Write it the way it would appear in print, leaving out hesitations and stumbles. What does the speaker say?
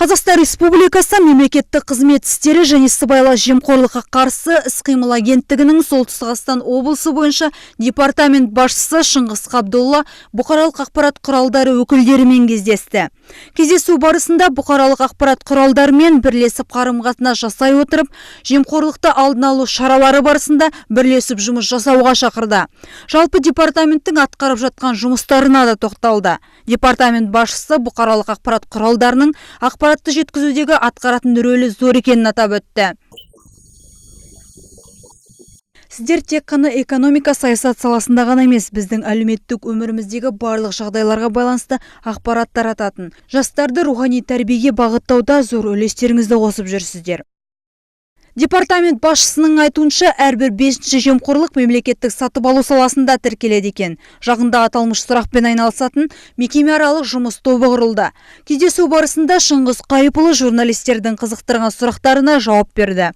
Қазақстан Республикасы Мемлекеттік қызмет істері және сыбайлас жемқорлыққа қарсы іс-қимыл агенттігінің Солтүстік Қазақстан облысы бойынша департамент басшысы Шыңғыс Қабдолла бұқаралық ақпарат құралдары өкілдерімен кездесті. Кездесу барысында бұқаралық ақпарат құралдарымен бірлесіп қарым-қатынас жасай отырып, жемқорлықты алдын алу шаралары барысында бірлесіп жұмыс жасауға шақырды. Жалпы, департаменттің атқарып жатқан жұмыстарына да тоқталды. Департамент басшысы бұқаралық ақпарат құралдарының ақпаратты жеткізудегі атқаратын рөлі зор екенін атап өтті. Сіздер тек қана экономика, саясат саласында ғана емес, біздің әлеуметтік өміріміздегі барлық жағдайларға байланысты ақпарат тарататын, жастарды рухани тәрбиеге бағыттауда зор үлестеріңізді қосып жүрсіздер. Департамент басшысының айтуынша, әрбір бесінші жемқорлық мемлекеттік сатып алу саласында тіркеледі екен. Жақында аталмыш сұрақпен айналысатын мекемеаралық жұмыс тобы құрылды. Кездесу барысында Шыңғыс Қайыпұлы журналистердің қызықтырған сұрақтарына жауап берді.